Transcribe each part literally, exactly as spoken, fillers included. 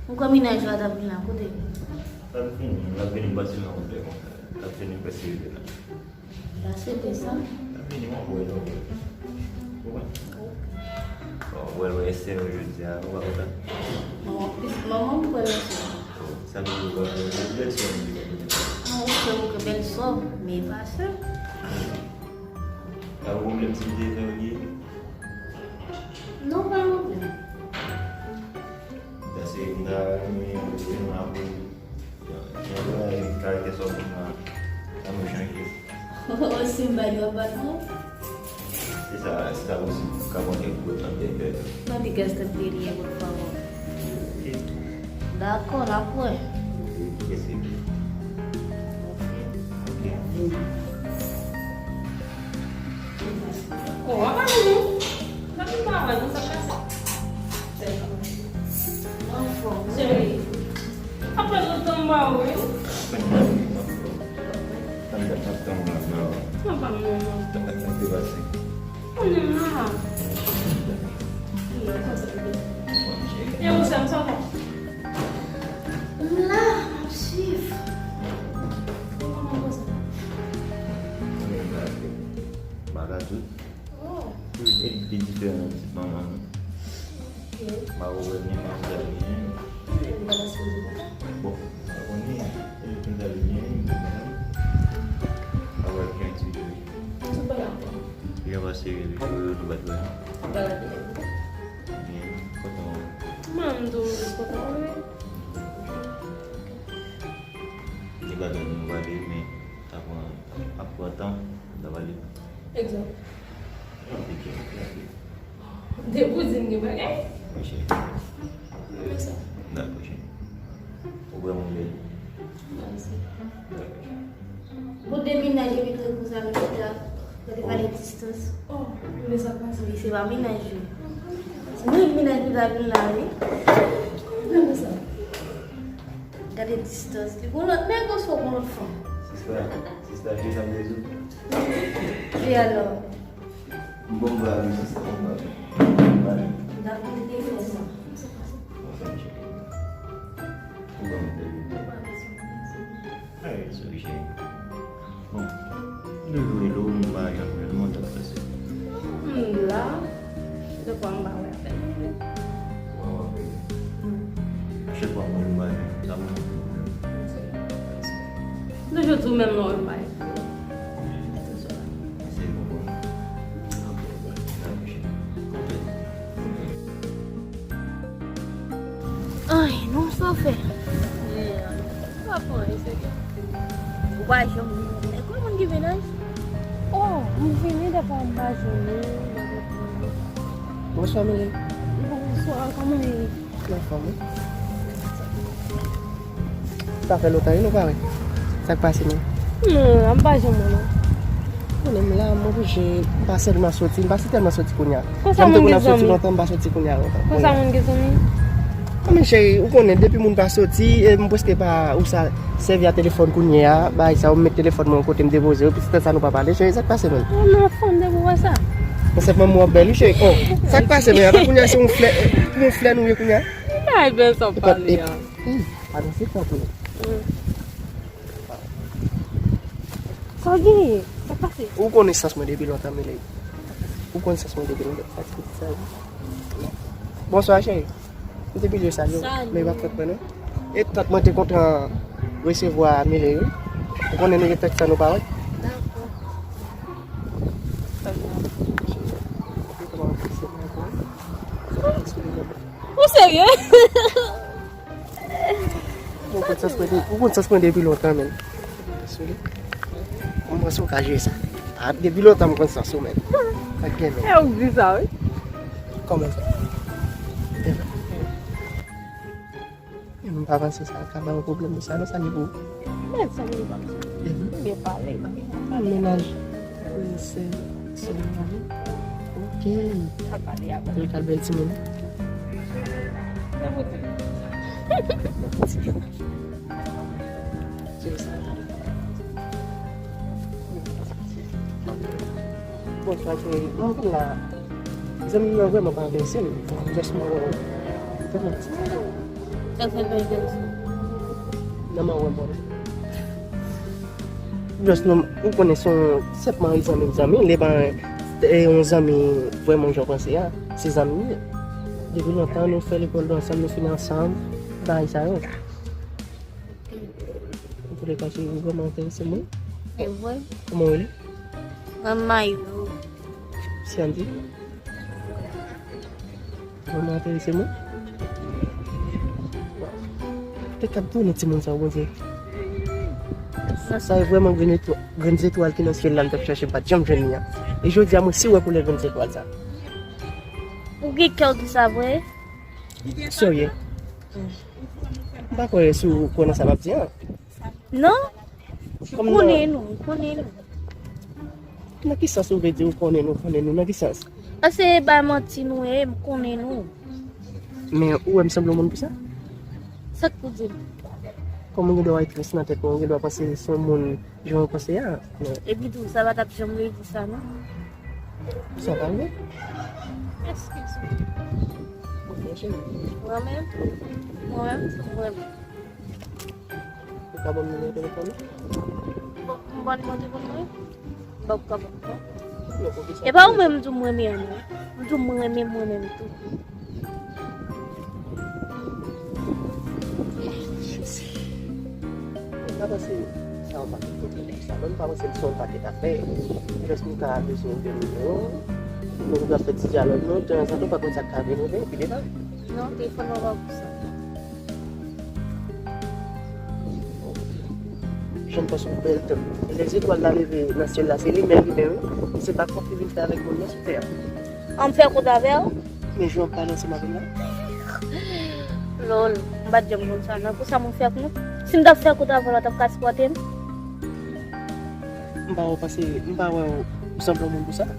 Ou kwè mennaj la t ap vin la, kote l? L ap vini, l ap vini pase nan wout la konsa. L ap vini pase rive la. L ap sete sa? L ap vini, w ap wè l, w ap wè l. Ou konprann? W ap wè l, w ap wè sè w jodi a, ou pa kontan? Bon, pis manman m kwè lè sè. Sa vle di ou pa wè lè sè w jodi a? Ah, ok, ok, bèl sè w, men pa sè. Pa gen pwoblèm si m te fè w bliye? Non, pa gen pwoblèm. Paske m ta renmen ou te nan apre. Jan, jan bagay karaktè sa w konn nan, sa nou chanje. Oh, si m bay yo bat mwen? Se sa, se sa osi, ka pran kèk gwo tan de fè. Mande Gaston Perrier, por favor. Ok. Dakò, n ap wè. Ok, mèsi. Ok. Ok. Oh, apa nou? Nan ki travay nou sa pase? Anfòm, cheri. Apa nou tann ba ou, wi? Tann ba, tann ba, non. Tann ba, non, non. Tann ba, tann ba, se. Ou menm la. E ou, sa, sa va? M la, m ap swiv. Ou kòman konsa? Bagay tout. Oh. Li, li diferan nan pitit manman m. Ok. M pa wè ni manzè ni. Li pa sipoze konsa. Bon, m pa konnen. E konn sa li gen, m pa konnen. M pa wè ki aktivite li. Sou pa la. Li jan pase li, nou bat wè. Ou pa la ki te kontan? Byen, kontan wè. Manman m tou, m jis kontan wè. Li pa gen nou pale, men sa pran, ap pran tan, n ap pale. Egzanp. Rapid, rapid. Depi w di m gen bagay. Mwen cheri. Men sa. Dakò, cheri. Ou vrèman bèl. Mèsi. Dakò, cheri. Bon, de mennaj epi tou konsa, nou te, nou te pale distans. Oh, men sa k pase? Wi, se pa mennaj yo. Ni mennaj ki ta vin la, wi. Men sa. Gade distans li. Gon lòt nèg oswa gon lòt fanm? Sista, sista, je sa m rezoud. E alò? M bon bagay, sista, bon bagay. Bon bagay. M ta konn te fè sa. Bon, sa m cheke. Ou ban m de minit. Ay, sou je. Bon, nou jwe lo, m pa janm jwe lo, mwen ta prese. M la, se kwa m pa wè apèl. Wa w apèl. Chak fwa mwen jwe m pa jwe, sa mwen jwe. Toujou di w menm lè w wè m pa jwe. Se bon, bon. Ay, non, sa w fè? Ou pa pran anyen serye. Ou pa janm vin. E kòman moun ki mennaj? Oh, m vini dèfwa m pa jwenn ou. Bonswa, Mireille. Bonswa, kòman w ye? Anfòm, wi. Sa fè lontan, wi, nou pa wè. Sa k pase menm? Non, m pa janm wè, non. Konnen m la, m oblije, m pa sèlman soti, m pa si tèlman soti kounye a. Konsa moun gen zanmi. Lontan, m pa soti kounye a, lontan. Konsa moun gen zanmi. A, men cheri, ou konnen, depi moun pa soti, e m prèske pa, ou sa, sèvi a telefòn kounye a, bagay sa, ou met telefòn mwen kote m depoze, epi se tan sa nou pa pale, cheri, sa k pase menm? Ou nan fòm depi w wè sa. Mwen sèlman m wè w bèl, wi, cheri. Oh, sa k pase menm? Apa kounye a se yon flè, yon flè nou ye kounye a? Ay, bèl sa w pale a. Padon, se tankou. Sa w genyen? Sa k pase? Ou konnen sans mwen depi lontan, Mireille. Ou konnen sans mwen depi lontan. Sa ki sa? Bonswa, cheri. M te bliye salye w, men w pa t fèt mwen, non. E tant mwen te kontan resevwa Mireille, wi. Ou konnen nou gen tèt sa nou pa wè. Dakò. Ou serye? Ou konn sans mwen de-, ou konn sans mwen depi lontan, menm. Sou li. Mwen panse w ka jere sa. A, depi lontan m konn sans ou, menm. Ak gen, menm. E ou di sa, wi. Kòman sa? M pa panse sa ka ba yon pwoblèm pou sa, non, sa li pou. Men sa li pa. Byen pale. Mennaj. Wi, se, se mennaj. Ok. Al pale avè l. Li ka bèl timoun. Bonswa, cheri. Mwen vin la. Zanmi m nan vrèman pa vle se l. Just mwen wè w. Vrèman ti. Sa k fè l pa gen kè? Nan mwen wè mwen. Just nou, ou konnen se yon senpman yon zanmi, zanmi, lè pa e yon zanmi vrèman jan w panse a, se zanmi li ye. Depi lontan nou fè lekòl ansanm, nou fini ansanm, bagay sa yo. Antouleka, cheri, ou vrèman enterese m, wi. E vre? Kòman w rele? Mwen Mayou. Sandy? Vrèman enterese mwen. Te k ap tounen timoun sa yo, Bondye. Sa e vrèman grenn etwa-, grenn zetwal ki nan syèl la, m t ap chèche, m pa t janm jwenn li a. E jodi a, mwen si wè koulè grenn zetwal sa. Ou gen kè w di sa vre? Serye. M pa kwè si w kwè nan sa m ap di a. Non? Kòm ou konnen nou, ou konnen nou. Nan ki sans ou vle di ou konnen nou, konnen nou? Nan ki sans? Paske e bay manti nou ye, m konnen nou. Men ou wè m sanble yon moun pou sa? Sa k pou di m? Kòm ou gen dwa wè très nan tèt mwen, ou gen dwa panse se yon moun jan ou panse a. Men epi tou, sa pa t ap janm vle di sa, non. Sa pa vre? Eskize m. Ok, cheri. Mwen menm? Mwen menm, se mwen menm. Ou ka ban m nimewo telefòn ou? Bon, m ba w nimewo telefòn mwen? Bon, ou ka ban m, non? Non, poukisa? E pa ou menm m di w m renmen an, non? M di w m renmen mwen menm tou. Jezi. Mwen pa panse sa yon pakèt pwoblèm konsa. Mwen pa panse se yon pakèt afè. Jis nou ka bezwen de nimewo. Nou ka fè ti dyalòg nou, tanzantan, pa konn sa k ka vini, epi devan. Non, telefòn nan pa pou sa. Jan m panse w bèl tou. Lè zetwal la leve nan syèl la, se limen, limen, wi. Se pa kòb ki vin fè avèk moun nan sou tè a. An m fè kont avè w? Men jan w ap pale ansanm avè m la. Lòl, m pa t janm konn sa, non. Pou sa m fè kont? Si m t ap fè kont avè w la, w t ap ka sipòte m? M pa wè w pase, m pa wè w sanble yon moun pou sa.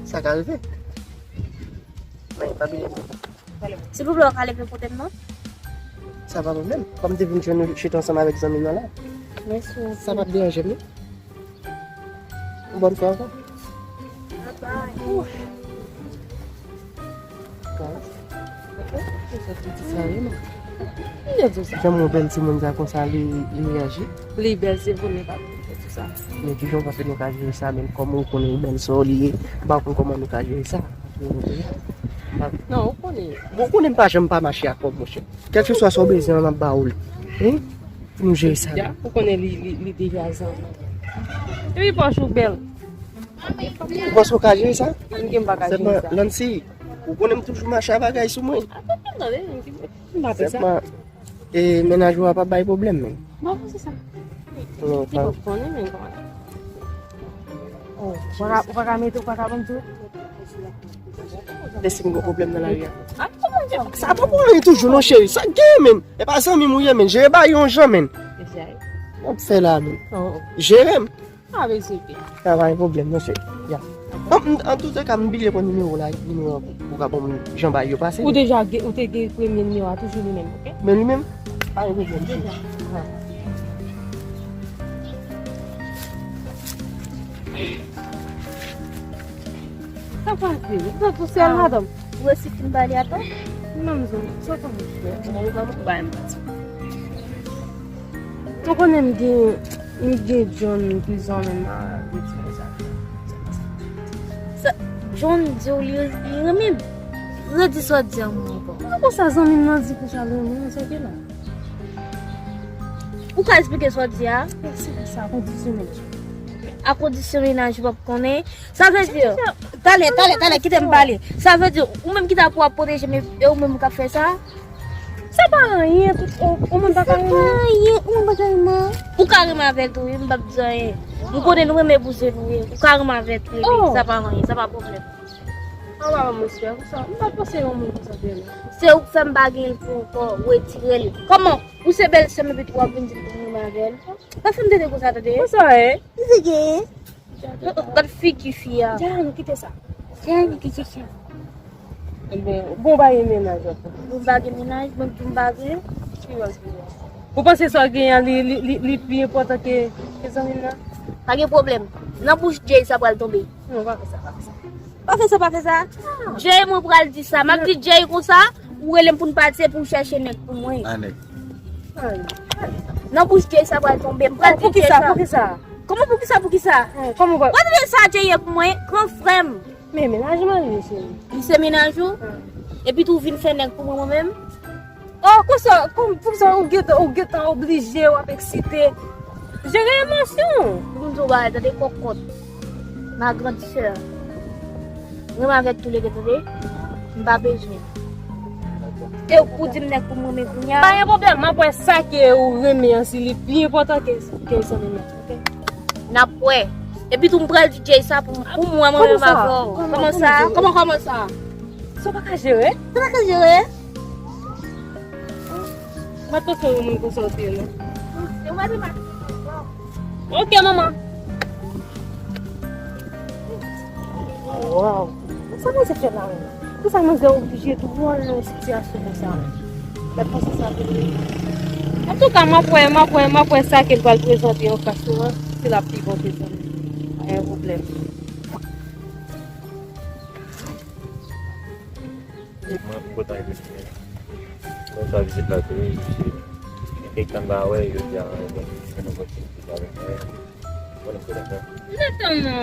Sa ka rive. Men, pa bliye. Silvouplè, w ka leve kote m nan? Sa pa pwoblèm. Kòm m te vin jwenn ou chita ansanm avèk zanmi m nan la. Mèsi anpil. Sa p ap deranje m, non? Bòn fwa ankò. Bye bye. Jan m wè bèl timoun sa konsa, li, li reyaji. Li bèl, se vre, men pa bezwen fè tout sa. Men kijan w panse nou ka jere sa, menm kòm ou konnen bèl sè w li ye, m pa konn kòman nou ka jere sa. Non, ou konnen. Bon, ou konnen m pa janm pa mache ak kòb, monchè. Kèlkeswa sa w bezwen an, m ap ba ou l. Wi? Pou nou jere sa. Ou konnen li, li, li deja zanmi. Epi pòch ou bèl. Ou panse w ka jere sa? Ann gen m pa ka jere sa. Sèlman, Lancy, ou konnen m toujou mache a bagay sou mwen. Tande, m pa fè sa. Sèlman, e mennaj ou a pa bay pwoblèm, men. Bon, se sa. Non, li pa konnen, men kòman. Oh, ou pa ka, ou pa ka mete, ou pa ka ban m tou? Èske m gen pwoblèm nan lari a? Sa pa pou anyen toujou, non, cheri. Sa k genyen, menm? E pa zanmi m ou ye, menm. Jere bagay yo yon jan, menm. W ap fè la, menm. Jere m. Pa bezwen pè. Sa pa gen pwoblèm, non, cheri. Ya. An, an, an tout ka, m bliye pran nimewo la, nimewo pou ka ban m jan bagay yo pase. Ou deja gen, ou te gen premye nimewo a, toujou li menm, oke? Men li menm? Pa gen pwoblèm, cheri. Deja. Sa pase? Ou sèl, madanm? Ou resi fin pale a tan? Non, m zon, sa pa mouche. Ou pa mouche, ba m pati. Ou konnen m gen, m gen John ki zanmi m nan de ti konsa. Sa, John di w li, li renmen m. Redi sa w di a mwen ankò. Kòman konsa zanmi m nan di konsa l renmen m, sa ki la? Ou ka eksplike sa w di a? Se sa, kondisyon mennaj. A kondisyon mennaj ou p ap konnen. Sa vle di, talè, talè, talè, kite m pale. Sa vle di, ou menm ki ta pou ap pwoteje m, e ou menm ou k ap fè sa? Sa pa anyen, tout, ou, ou menm pa ka renmen. Sa pa anyen, ou menm pa ka renmen. Ou ka renmen avè l tou, wi, m p ap di anyen. M konnen nou renmen bouzen nou, wi. Ou ka renmen avè l tou, wi. Sa pa anyen, sa pa pwoblèm. Anba, mwen, frè, konsa, m pa panse yon moun konsa bèl. Se ou k fè m pa gen l pou ankò, retire l. Kòman? Ou se bèl sè m epi tou w ap vin di m pou m renmen avè l. Pa fè m tande konsa, tande. Konsa, e? Li te gen. Gad figi fi a. Dja, nou kite sa. Dja, nou kite sa. Bon, bon, pa gen mennaj ankò. Bon, pa gen mennaj, mwen tou m pa gen. Ou panse sa w genyen an, li, li, li, li pi enpòtan ke, ke zanmi m nan? Pa gen pwoblèm. Nan bouch Jay sa pral tonbe. Non, pa fè sa, pa fè sa. Pa fè sa, pa fè sa. Jay, mwen pral di sa. M ap di Jay konsa, ou rele m pou n pati, epi w chèche nèg pou mwen. A nèg. Nan bouch Jay sa pral tonbe. M pral di Jay sa. Poukisa? Poukisa? Kòman poukisa? Poukisa? Kòman w pral... Gade sa Jay ye pou mwen, gran frè m. Men mennaj mwen li, cheri. Li se mennaj ou? Epi tou vin fè nèg pou mwen, mwen menm? Oh, konsa, kòm, poukisa ou gentan, ou gentan oblije, w ap eksite? Jere emosyon w. Pou m di w bagay, tande kòkòt. Ma grande sœur. Mwen renmen avèk tou le de, tande. M pa bezwen. E ou pou di m nèg pou m renmen kounye a? Pa gen pwoblèm, m ap wè sa ke ou renmen an, si li pi enpòtan ke, ke zanmi m, oke? N ap wè. Epi tou m pral di Jay sa pou, pou mwen, mwen menm avè w. Kòman sa? Kòman, kòman sa? Sa w pa ka jere? Sa w pa ka jere? Mwen panse yon moun konsa w te ye, non? Oke, manman. Waw. Sa manzè fè la menm? Poukisa manzè oblije twò nan yon sitiyasyon konsa? Mèt panse sa vre. Antouka, m ap wè, m ap wè, m ap wè sa ke l pral prezante anfas nou an, si l ap pi bon ke sa. Pa gen pwoblèm. Mwen kontan rive fini. Mwen sa vizit la tou, wi, misye. Gen kèk tan m pa wè, jodi a, mwen gen yon opòtinite pale avèk mwen. Mwen kontan. Mwen tann mwen. Mwen tann mwen.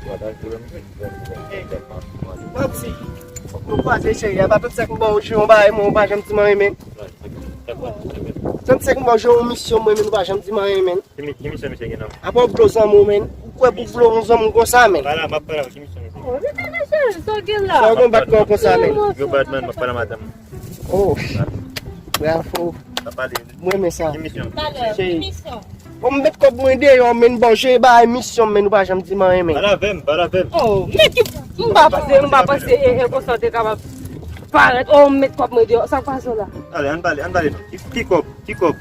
Mwen di, nou kwaze cheri, a pa tout sa k m ba w jwe, yon bagay mwen, ou pa janm di m anyen, men. Trannsenk mwa jwe yon misyon mwen, men nou pa janm di m anyen, men. Ki mi-, ki misyon misye gen nan? Apa w blo zanmi w, men. Ou kwè pou blo yon zanmi w konsa, men. Pale, m ap pale avè w. Ki misyon misye gen? Oh, li te nan cheri, sa w gen la? Sa w gen bat kò w konsa, men. Yo bat, men, m ap pale a madanm. Oh. Bravo. M ap pale. Mwen renmen sa. Ki misyon? Talè, ki misyon? Bon, m met kòb mwen deyò, men, bon, jere bagay misyon, men nou pa janm di m anyen, men. Pale avè m, pale avè m. Oh, men ki, m pa panse, m pa panse, e, e, konsa w te kapab parèt, oh, m met kòb mwen deyò, sa k pase w la? Ale, ann pale, ann pale non. Ki, ki kòb, ki kòb?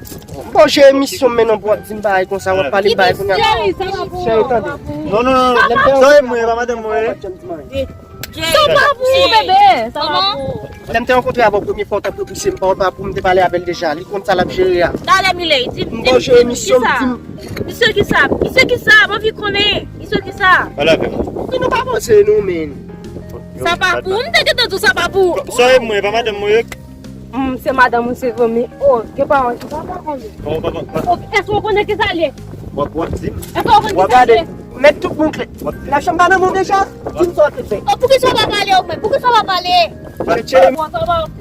Bon, jere misyon m, men non, pou w ap di m bagay konsa, w ap pale m bagay kounye a. Cheri, sa pa pou ou. Cheri, tande. Non, non, non, non. Sa e mwen, e pa madanm mwen, e. Sa pa pou ou, bebe. Sa pa pou ou. Lè m te rankontre avè w premye fwa, w t ap repouse m, pawòl pa pou m te pale avè l deja. Li konn sa l ap jere a. Talè, Miley, di m, di m, di m, kisa? Misye kisa? Misye kisa? M anvi konnen. Misye kisa? Pale avè m. Pou nou pa panse nou, men. Sa pa pou ou, m te gentan di w sa pa pou ou. Sa e mwen, e pa madanm mwen, e. Hmm, se madanm ou, se vre, men, oh, gen paran ki pa pa konnen. Bon, bon, bon, bon. Ok, èske w konnen kisa l ye? W ap, w ap di m. Èske w konnen kisa l ye? Mèt tout moun klè. Lajan m pa nan men w deja? Di m sa w te fè. Oh, poukisa w pa pale, ou menm? Poukisa w pa pale?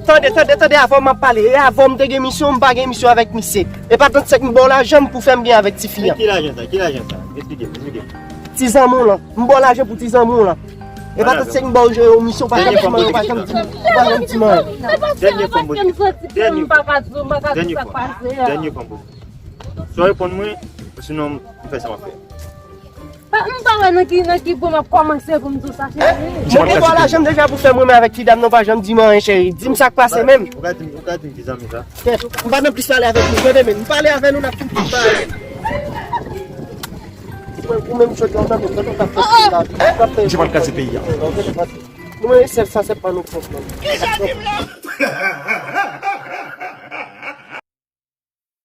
Tande, tande, tande, avan m ap pale. E avan m te gen misyon, m pa gen misyon avèk misye. E pa trannsenk m ba w lajan m pou fè m byen avèk tifi a. Men ki lajan sa? Ki lajan sa? Eksplike m, eksplike m. Ti zanmi w lan. M ba w lajan pou ti zanmi w lan. E pa trannsenk m ba w jere yon misyon, pa janm di m anyen, pa janm di m, pa janm di m anyen. Dènye fwa m poze. Dènye fwa. Dènye fwa m poze. Sa w reponn mwen, sinon m fè sa m ap fè. Pa, m pa wè nan ki, nan ki pwen m ap kòmanse pou m di w sa, cheri. Mwen te ba w lajan m deja pou fè m renmen avèk ti dam nan, pa janm di m anyen, cheri. Di m sa k pase menm. Ou ka di m, ou ka di m ki zanmi sa? Kèt, m pa nan plis pale avèk nou, tande, men m pale avè nou, n ap fin tout bagay. Ou menm, ou menm, jodi a, w tande, w tande, w t ap fè pil la, w t ap fè. Misye pral kraze peyi a. Nou menm, se sa, se pa nou pwòp, non.